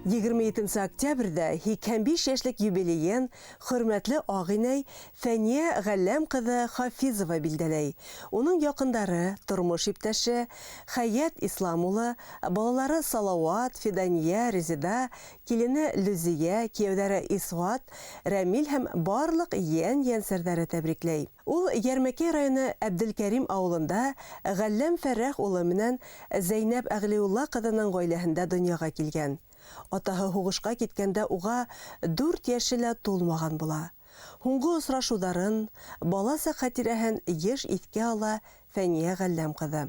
27 октябрҙә 85 йәшлек юбилейын хөрмәтле ағинәй Фәниә Ғәлләм ҡыҙы Хафизова билдәләй. Уның яҡындары, тормош иптәше Хәйәт Ислам улы, балалары Салауат, Фидания, Резеда, килене Лүзиә, кейәүҙәре Исуат, Рәмил һәм барлыҡ йән-йәнсәрҙәре тәбрикләй. Ул Йәрмәкәй районы Әбделкәрим ауылында Ғәлләм Фәррәх улы менән Зәйнәп Әғлиулла ҡыҙының ғаиләһендә донъяға килгән. Атаһы һуғышҡа киткәндә уға 4 йәше лә тулмаған була. Һуңғы осрашыуҙарын, бала саҡ хәтирәһен йыш иҫкә ала Фәниә Ғәлләм ҡыҙы.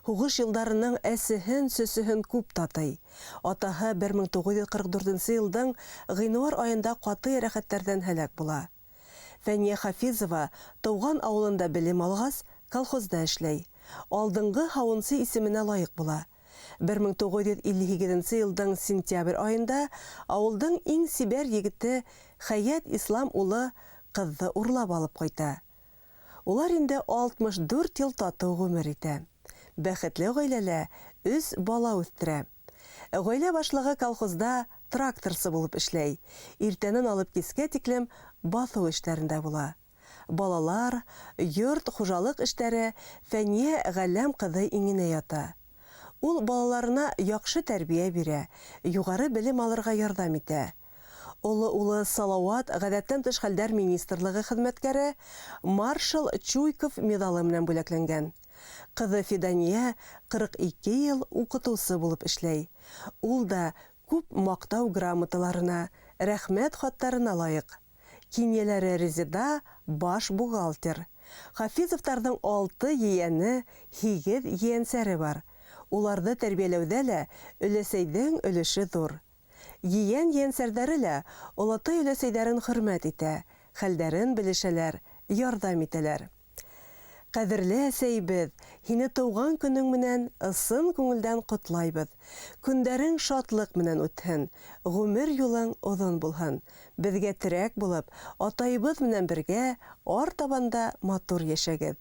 Һуғыш йылдарының әсеһен, сөсөһөн күп татый. Атаһы 1944 йылдың ғинуар айында ҡаты йәрәхәттәрҙән һәләк була. Фәниә Хафизова тыуған ауылында белем алғас, колхозда эшләй. Алдынғы һауынсы исеменә лайыҡ була. 1958 йылдың сентябрь айында ауылдың иң сибәр егете Хәйәт Ислам улы ҡыҙҙы урлап алып ҡайта. Улар инде 64 йыл татыу ғүмер итә. Бәхетле ғаиләлә 3 бала үҫтерә. Ғаилә башлығы колхозда тракторсы булып эшләй. Иртәнән алып кискә тиклем баҫыу эштәрендә була. Балалар, йорт, хужалыҡ эштәре Фәниә Ғәлләм ҡыҙы иңенә ята. Ул балаларына яҡшы тәрбиә бирә, юғары белем алырға ярҙам итә. Оло улы Салауат ғәҙәттән тыш хәлдәр министрлығы хеҙмәткәре маршал Чуйков миҙалы менән бүләкләнгән. Ҡыҙы Фидания 42 йыл уҡытыусы булып эшләй. Ул да күп маҡтау грамоталарына, рәхмәт хаттарына лайыҡ. Кинйәләре Резеда баш бухгалтер. Хафизовтарҙың 6 ейәне, 8 ейәнсәре бар. Уларҙы тәрбиәләүҙә лә өләсәйҙең өлөшө ҙур. Ейән-ейәнсәрҙәре лә олатай өләсәйҙәрен хөрмәт итә, хәлдәрен белешәләр, ярҙам итәләр. Ҡәҙерле әсәйебеҙ, һине тыуған көнөң менән ысын күңелдән ҡотлайбыҙ. Көндәрең шатлыҡ менән үтһен, ғүмер юлың оҙон булһын. Беҙгә терәк булып, атайыбыҙ менән бергә артабан да матур йәшәгеҙ.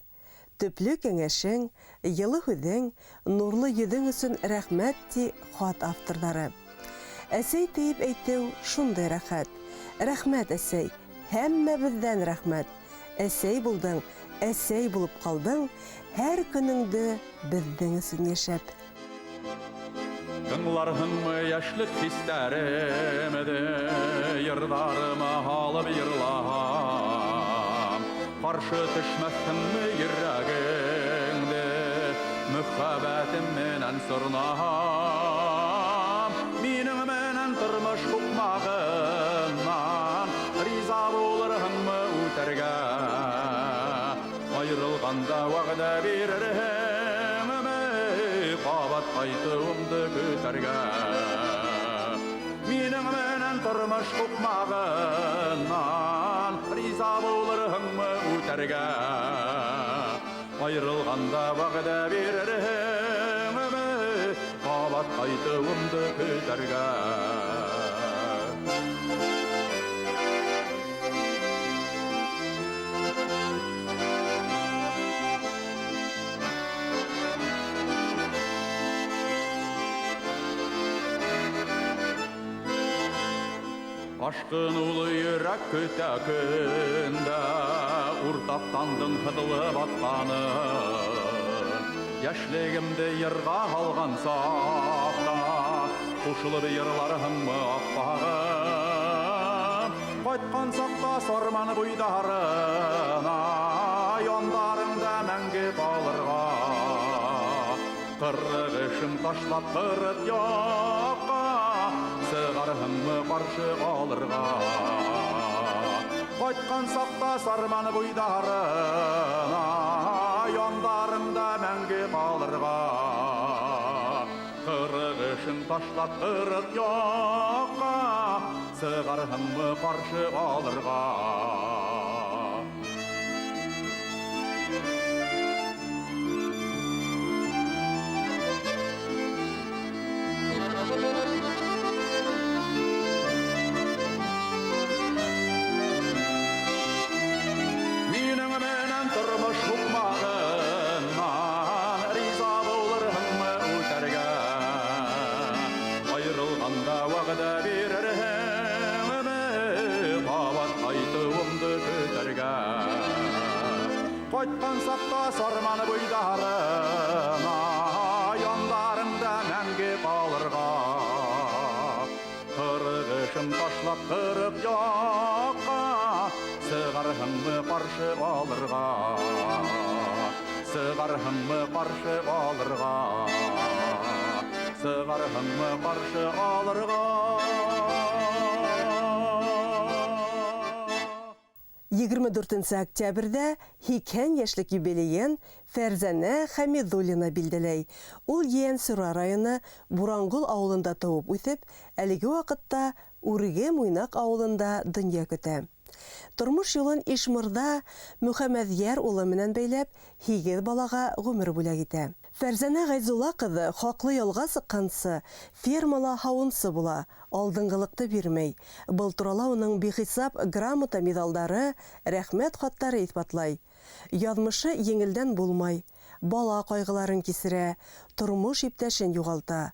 Төплө кәңәшең, йылы һүҙең, нурлы йөҙөң өсөн рәхмәт, ти хат авторҙары. Әсәй тиеп әйтеү шундай рәхәт. Рәхмәт, әсәй, һәммәбеҙҙән рәхмәт. Әсәй булдың, әсәй булып ҡалдың, һәр көнөңдө беҙҙең өсөн йәшәп. Тыңларһыңмы йәшлек хистәремде, йырҙарыма һалып йырлаһам. Ҡаршы төшмәҫһеңме йөрәгеңде, мөхәббәтем менән сорнаһам. Минең менән тормош һуҡмағыннан риза булырһыңмы үтәргә? Айырылғанда вәғәҙә бирерһеңме, ҡабат ҡайтыуымды көтәргә? Минең менән тормош һуҡмағыннан риза булырһыңмы үтәргә? Айырылғанда вәғәҙә бирерһеңме, ҡабат ҡайтыуымды көтәргә? Ашҡын улы йөрәк көтә көндә, уртаҡтандың һыҙылып атҡаны. Йәшлегемде йырға һалған саҡта, ҡушылып йырларһыңмы аппағым? Ҡайтҡан саҡта сарман буйҙарына, яндарыңда мәңге ҡалырға. Ҡырыҡ эшең ташлап ҡырыҡ яҡҡа, сығарһыңмы ҡаршы алырға? Ҡайтҡан саҡта сарман буйҙарына, яндарыңда мәңге ҡалырға. Ҡырыҡ эшең ташлап ҡырыҡ яҡҡа, сығарһыңмы ҡаршы алырға? Минең менән тормош һуҡмағыннан риза булырһыңмы үтәргә? Айырылғанда вәғәҙә Барсаҡ та Сарман буйҙарына, Яндарыңда мәңге ҡалырға. Ҡырыҡ эшен ташлап ҡырыҡ яҡҡа, Сығарһыңмы ҡаршы алырға? Сығарһыңмы ҡаршы алырға? Сығарһыңмы ҡаршы алырға? 24 октябрьдә 80 йәшлек юбилейын Фәрзәнә Хәмидуллина билдәләй. Ул Ейәнсура районы Бураңғол ауылында тыуып үҫеп, әлеге ваҡытта Үрге Муйнаҡ ауылында донъя көтә. Тормош юлын Ишмырҙа Мөхәммәҙйәр улы менән бәйләп, 8 балаға ғүмер бүләк итә. Фәрзәнә Ғәйзулла ҡыҙы хаҡлы ялға сыҡҡансы фермала һауынсы була, алдынғылыҡты бирмәй. Был турала уның бихисап грамота, миҙалдары, рәхмәт хаттары иҫбатлай. Яҙмышы еңелдән булмай, бала ҡайғыларын кисерә, тормош иптәшен юғалта.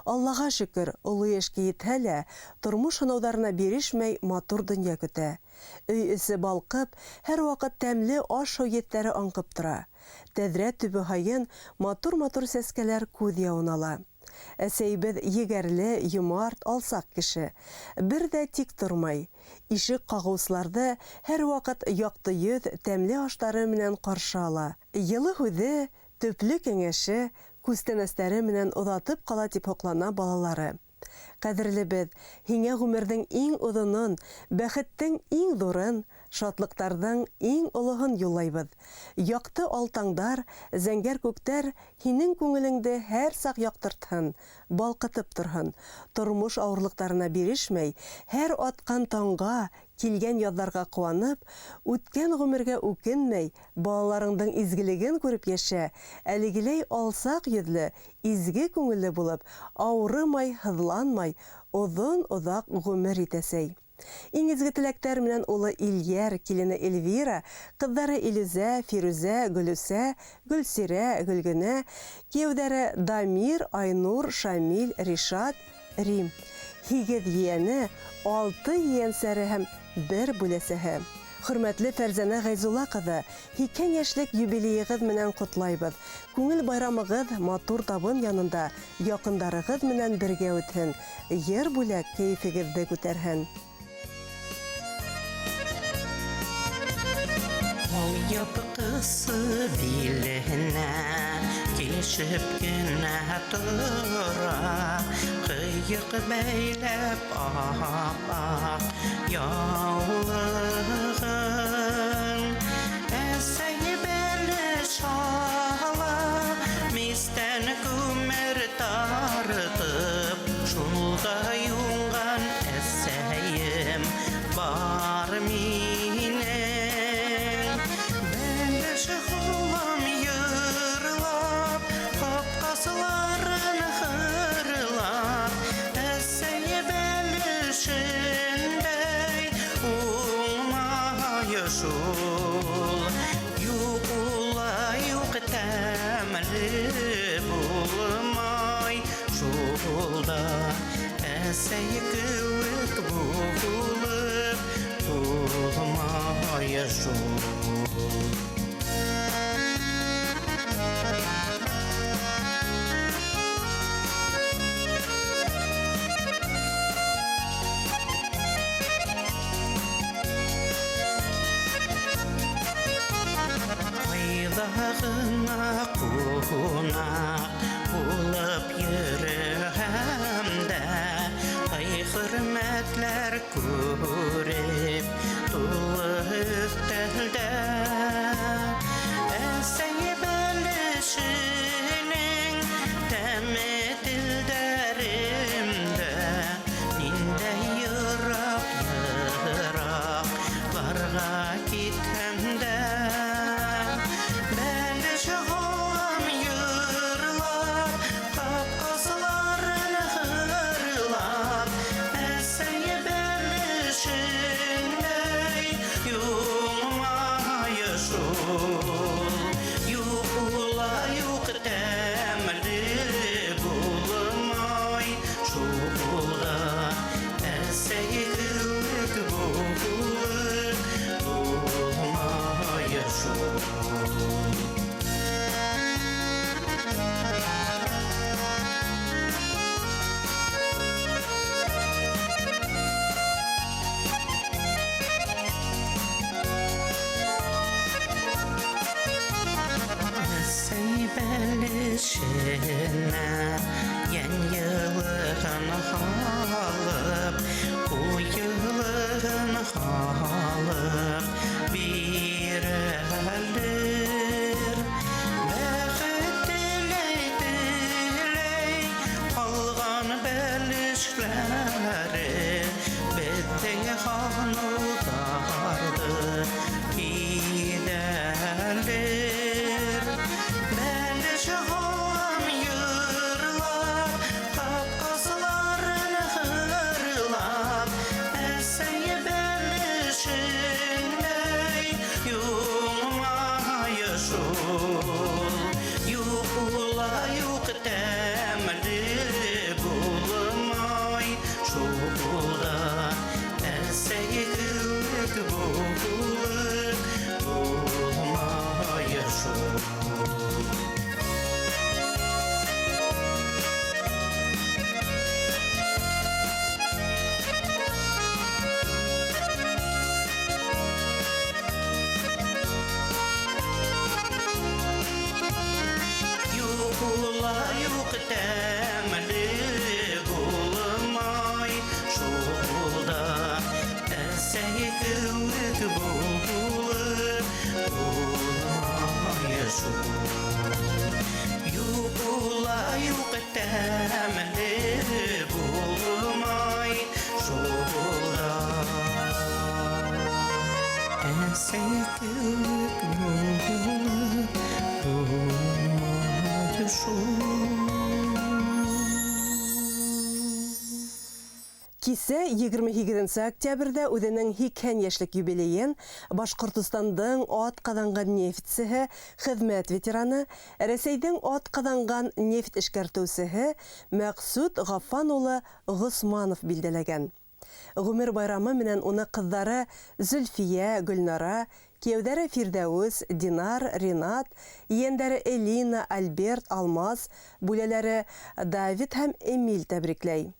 Аллаға шөкөр, оло йәшкә етһә лә, тормош һынауҙарына бирешмәй матур донъя көтә. Өй эсе балҡып, һәр ваҡыт тәмле аш-һыу еҫтәре аңҡып тора. Тәҙрә төбө һайын матур-матур сәскәләр күҙ яуын ала. Әсәйебеҙ егәрле, йомарт, алсаҡ кеше. Бер ҙә тик тормай. Ишек ҡағыусыларҙы һәр ваҡыт яҡты йөҙ, тәмле аштары менән ҡаршы ала. Йылы һүҙе, төплө кәңәше, күстәнәстәре менән оҙатып ҡала тип һоҡлана балалары. Ҡәҙерлебеҙ, һиңә ғүмерҙең иң оҙонон, бәхеттең иң ҙурын, шатлыҡтарҙың иң олоһон юллайбыҙ. Яҡты алтаңдар, зәңгәр күктәр һинең күңелеңде һәр саҡ яҡтыртһын, балҡытып торһон. Тормош ауырлыҡтарына бирешмәй, һәр атҡан таңға, килгән яҙҙарға ҡыуанып, үткән ғүмергә үкенмәй, балаларыңдың изгелеген күреп йәшә, әлегеләй алсаҡ йөҙлө, изге күңелле булып, ауырымай, һыҙланмай, оҙон-оҙаҡ ғүмер итәсәй. Иң изге теләктәр менән улы Ильяр, килене Эльвира, ҡыҙҙары Илүзә, Фирүзә, Гөлүсә, Гөлсирә, Гөлгөнә, кейәүҙәре Дамир, Айнур, Шамил, Ришат, Рим. 8 ейәне, 6 ейәнсәре һәм 1 бүләсәһе. Хөрмәтле Фәрзәнә Ғәйзулла ҡыҙы, 80 йәшлек юбилейығыҙ менән ҡотлайбыҙ. Күңел байрамығыҙ матур табын янында яҡындарығыҙ менән бергә үтһен. Йыр бүләк кәйефегеҙҙе күтәрһен. Ал япҡысы биленә килешеп кенә тора, ҡыйыҡ бәйләп ап-аҡ яулығын. Әсәй бәлеш ала, мистән күмер тартып, шунда юнған әсәйем бар минең. Бәлеш һалам йырлап, ҡапҡасыларын хырлап, әсәй бәлешендәй уңмай шул. Юҡ улай, юҡ тәмле булмай шул да, әсәй кеүек булып булмай шул. Ҡайҙа ҡунаҡ булып йөрөһәм дә, ай хөрмәтләр күреп тулы өҫтәлдә. Әсәй бәлешенең тәме телдәремдә, ниндәй йыраҡ-йыраҡларға китһәм дә. Бәлеш һалам йырлап, ҡапҡасыларын хырлап, әсәй бәлешендәй Юк була, юк, тәмле булмай шул да, әсәй кеүек булып булмай шул. Юк була, юк, тәмле булмай шул да, әсәй кеүек булып булмай шул. Юк була, юк, тәмле булмай шул да, әсәй кеүек булып булмай шул. Кисә 28 октябрьдә үҙенең 80 йәшлек юбилейын Башҡортостандың атҡаҙанған нефтсеһе, хеҙмәт ветераны, Рәсәйҙең атҡаҙанған нефть эшкәртеүсеһе Мәҡсүт Ғафан улы Ғосманов билдәләгән. Ғүмер байрамы менән уны ҡыҙҙары Зөлфиә, Гөлнара, кейәүҙәре Фирҙәүес, Динар, Ринат, ейәндәре Элина, Альберт, Алмаз, бүләләре Давид һәм Эмиль тәбрикләй.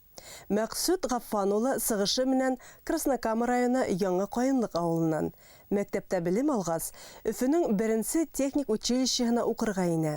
Мәҡсүт Ғафан улы сығышы менән Краснокама районы Яңы Ҡайынлыҡ ауылынан. Мәктәптә белем алғас, Өфөнөң беренсе техник училищеһына уҡырға инә.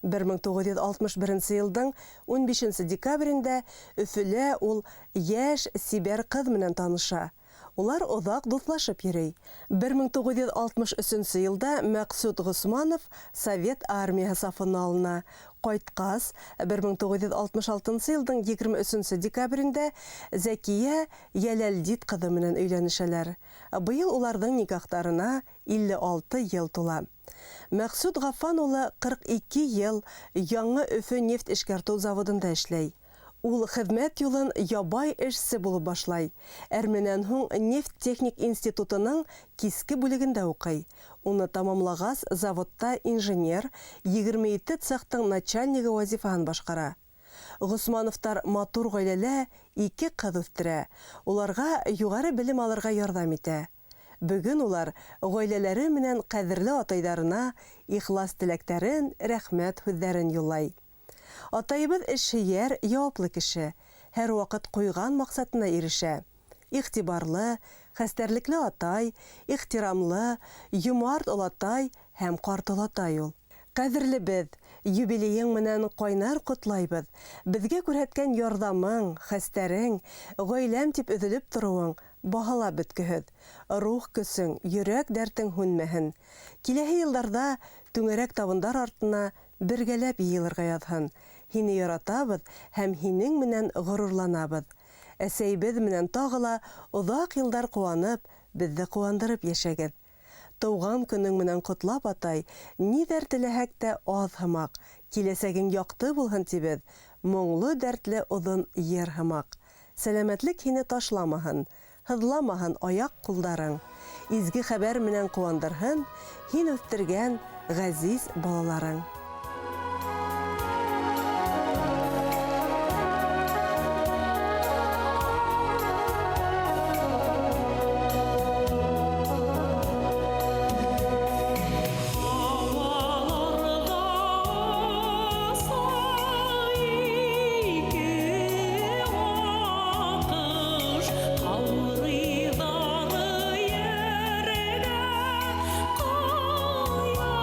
1961 йылдың 15 декабрендә Өфөлә ул йәш сибәр ҡыҙ менән таныша. Улар оҙаҡ дуҫлашып йөрөй. 1963 йылда Мәҡсүт Ғосманов Совет армияһы сафына алына. Ҡайтҡас, 1966 йылдың 23 декабрендә Зәкиә Йәләлдит ҡыҙы менән өйләнешәләр. Быйыл уларҙың никахтарына 56 йыл тула. Мәҡсүт Ғафан улы 42 йыл Яңы Өфө нефть эшкәртеү заводында эшләй. Ул хеҙмәт юлын ябай эшсе булып башлай. Әрменән һуң нефть техник институтының киске бүлегендә уҡый. Уны тамамлағас, заводта инженер, 27 цехтың начальнигы вазифаһын башҡара. Ғосмановтар матур ғаиләлә ике ҡыҙ үҫтерә. Уларға юғары белем алырға ярҙам итә. Бөгөн улар ғаиләләре менән ҡәҙерле атайҙарына ихлас теләктәрен, рәхмәт һүҙҙәрен юллай. Атайыбыҙ эшһөйәр, яуаплы кеше, һәр ваҡыт ҡуйған маҡсатына ирешә. Иғтибарлы, хәстәрлекле атай, ихтирамлы, йомарт олатай һәм ҡарт олатай ул. Ҡәҙерлебеҙ, юбилейың менән ҡайнар ҡотлайбыҙ. Беҙгә күрһәткән ярҙамың, хәстәрең, ғаиләм тип өҙөлөп тороуың баһалап бөткөһөҙ. Рух көсөң, йөрәк дәртең һүнмәһен. Киләһе йылдарҙа түңәрәк табындар артына бергәләп йыйылырға яҙһын. Һине яратабыҙ һәм һинең менән ғорурланабыҙ. Әсәйебеҙ менән тағы ла оҙаҡ йылдар ҡыуанып, беҙҙе ҡыуандырып йәшәгеҙ. Тыуған көнөң менән ҡотлап, атай, ниҙәр теләһәк тә аҙ һымаҡ, киләсәгең яҡты булһын тибеҙ, моңло дәртле оҙон йыр һымаҡ. Сәләмәтлек һине ташламаһын, һыҙламаһын аяҡ ҡулдарың. Изге хәбәр менән ҡыуандырһын һин үҫтергән ғәзиз балаларың. Ҡауырыйҙары ергә ҡаялар.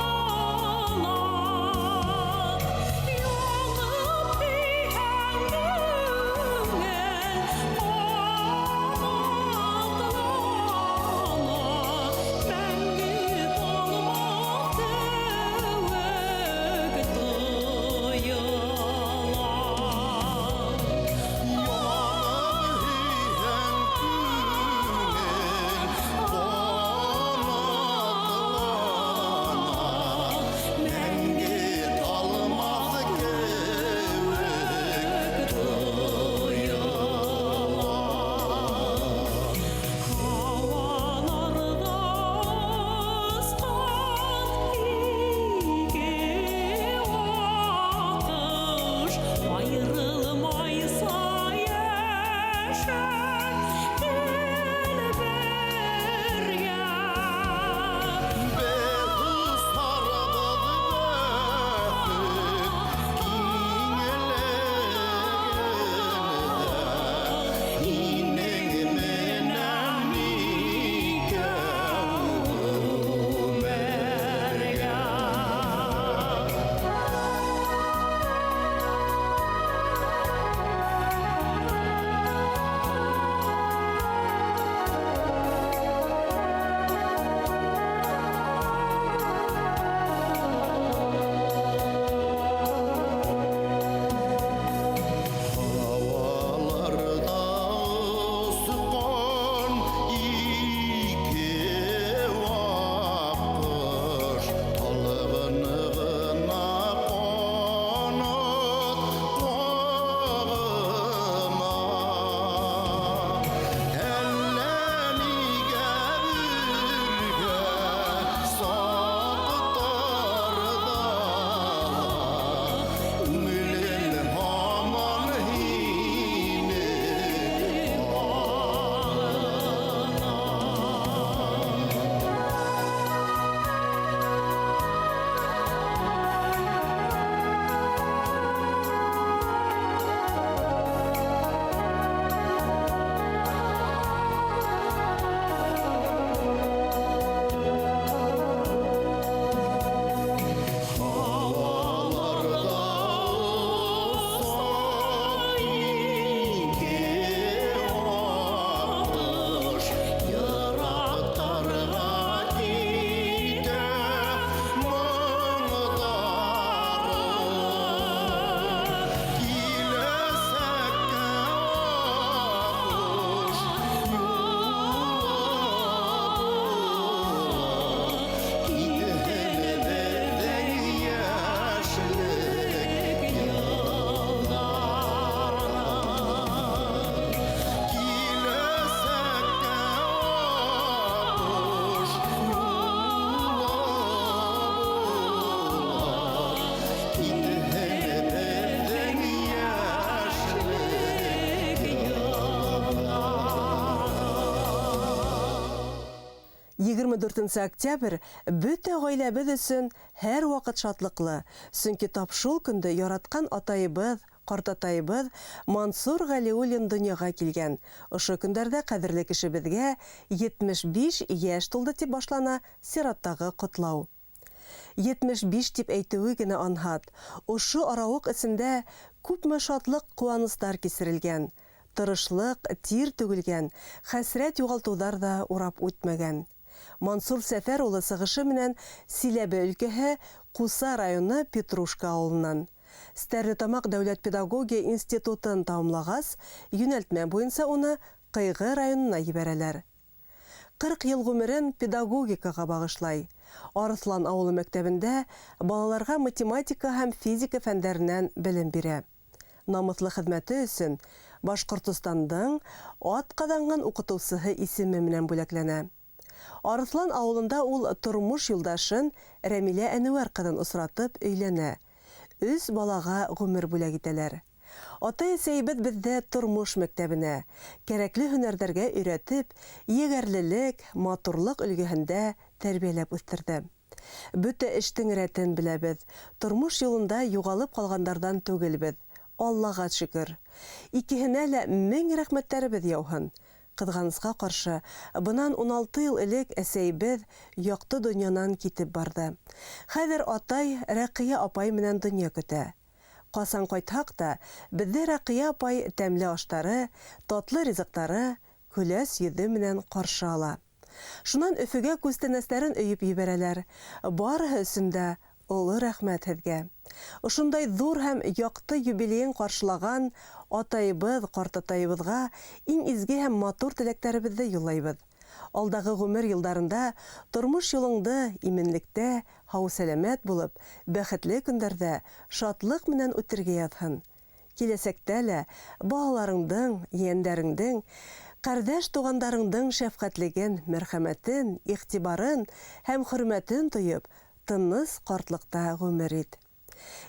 24 октябрь бөтә ғаиләбеҙ өсөн һәр ваҡыт шатлыҡлы, сөнки тап шул көндө яратҡан атайыбыҙ, ҡартатайыбыҙ Мансур Ғәлиуллин донъяға килгән. Ошо көндәрҙә ҡәҙерле кешебеҙгә 75 йәш тулды тип башлана сираттағы ҡотлау. 75 тип әйтеүе генә анһат. Ошо арауыҡ эсендә күпме шатлыҡ, ҡыуаныстар кисерелгән, тырышлыҡ, тир түгелгән, хәсрәт юғалтыуҙар ҙа урап үтмәгән. Мансур Сәфәр улы сығышы менән Силәбе өлкәһе Ҡуса районы Петрушка ауылынан. Стәрлетамаҡ дәүләт педагогия институтын тамамлағас, йүнәлтмә буйынса уны Ҡыйғы районына ебәрәләр. 40 йыл ғүмерен педагогикаға бағышлай. Арыҫлан ауылы мәктәбендә балаларға математика һәм физика фәндәренән белем бирә. Намыҫлы хеҙмәте өсөн Башҡортостандың атҡаҙанған уҡытыусыһы исеме менән бүләкләнә. Арыҫлан ауылында ул тормош юлдашын Рәмилә Әнүәр ҡыҙын осратып өйләнә. 3 балаға ғүмер бүләк итәләр. Атай-әсәйебеҙ беҙҙе тормош мәктәбенә, кәрәкле һөнәрҙәргә өйрәтеп, егәрлелек, матурлыҡ өлгөһөндә тәрбиәләп үҫтерҙе. Бөтә эштең рәтен беләбеҙ, тормош юлында юғалып ҡалғандарҙан түгелбеҙ. Аллаға шөкөр. Икеһенә лә мең рәхмәттәребеҙ яуһын. Ҡыҙғанысҡа ҡаршы, бынан 16 йыл элек әсәйебеҙ яҡты донъянан китеп барҙы. Хәҙер атай Рәҡиә апай менән донъя көтә. Ҡасан ҡайтһаҡ та, беҙҙе Рәҡиә апай тәмле аштары, татлы ризыҡтары, көләс йөҙө менән ҡаршы ала. Шунан Өфөгә күстәнәстәрен өйөп ебәрәләр. Барыһы өсөн дә оло рәхмәт һеҙгә. Ошондай ҙур һәм яҡты юбилейын ҡаршылаған атайыбыҙ, ҡартатайыбыҙға иң изге һәм матур теләктәребеҙҙе юллайбыҙ. Алдағы ғүмер йылдарында тормош юлыңды именлектә, һау-сәләмәт булып, бәхетле көндәрҙә шатлыҡ менән үтергә яҙһын. Киләсәктә лә балаларыңдың, ейәндәреңдең, ҡәрҙәш туғандарыңдың шәфҡәтлеген, мәрхәмәтен, иғтибарын һәм хөрмәтен тойоп, тыныс ҡартлыҡта ғүмер ит.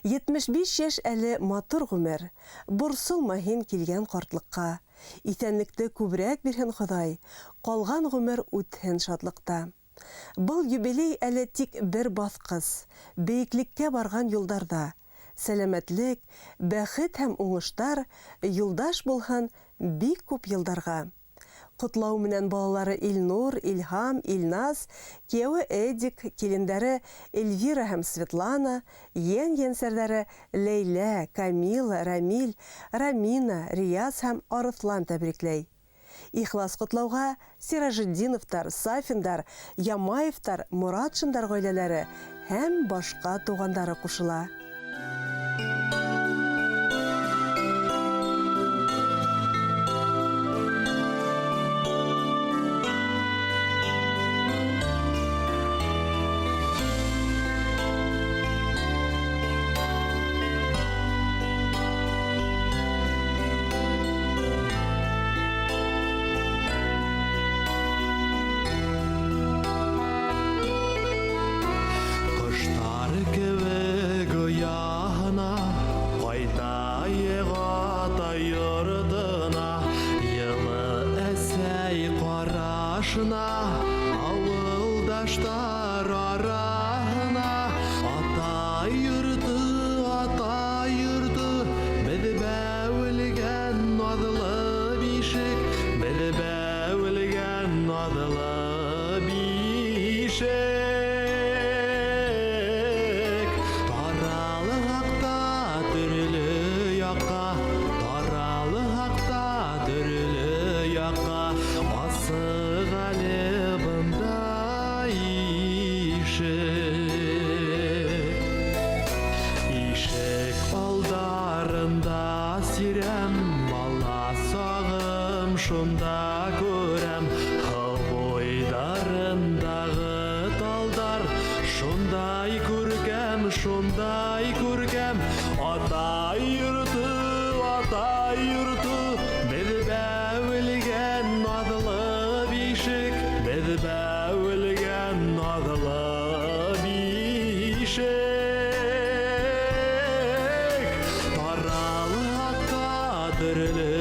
75 йәш әле матур ғүмер, борсолма һин килгән ҡартлыҡҡа. Иҫәнлекте күберәк бирһен Хоҙай, ҡалған ғүмер үтһен шатлыҡта. Был юбилей әле тик бер баҫҡыс, бейеклеккә барған юлдарҙа. Сәләмәтлек, бәхет һәм уңыштар юлдаш булһын бик күп йылдарға. Ҡотлау менән балалары Илнур, Илһам, Илназ, кейәүе Эдик, килендәре Эльвира һәм Светлана, ен-енсәрҙәре Ләйлә, Камила, Рамил, Рамина, Рияз һәм Арыҫлан тәбрикләй. Ихлас ҡотлауға Сиражетдиновтар, Сафиндар, Ямаевтар, Моратшиндар ғаиләләре һәм башҡа туғандары ҡушыла. Ҡоштар кеүек ояһына ҡайтайыҡ атай йортона, йылы әсәй ҡарашына, ауылдаштар араһына. Атай йорто, атай йорто, беҙ бәүелгән наҙлы бишек, беҙ бәүелгән наҙлы бишек. Таралыһаҡ та төрлө яҡҡа, таралыһаҡ та төрлө яҡҡа, асыҡ әле бында ишек. Ишек алдарында сирәм, бала сағым шунда күрәм. Һыу буйҙарындағы талдар шундай күркәм, шундай күркәм. Атай йорто, атай йорто, беҙ бәүелгән наҙлы бишек, беҙ бәүелгән наҙлы бишек. Таралыһаҡ та төрлө